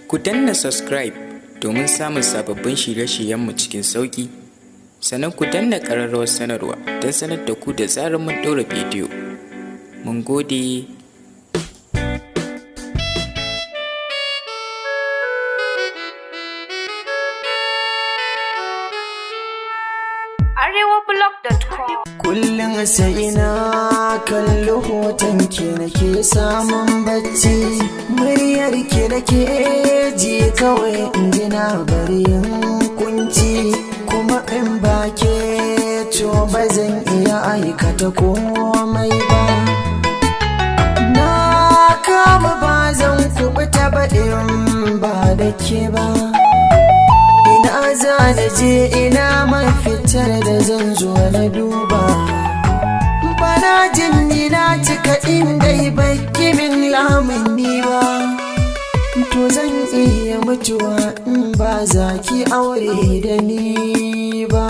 Ku danna subscribe domin samun sababbin shirye-shiryenmu cikin sauƙi. Sannan ku danna ƙararrawar sanarwa don sanar da ku da zarar mun ɗora bidiyo. Mun gode. arewablog.com. Kullum sai ina kalli hoton ki nake samun bacci, muryar ki nake ji kawai in ji na bari yin kunci, kuma in ba ke to ba zan iya aikata komai ba. Na kama ba zan kubuta ba in ba da ke ba. Ina za na je, ina mafitar da zan zo na duba. Bana jin ni na cika inda baki min lamuni ba. To zan iya mutuwa in ba za ki aure da ni ba.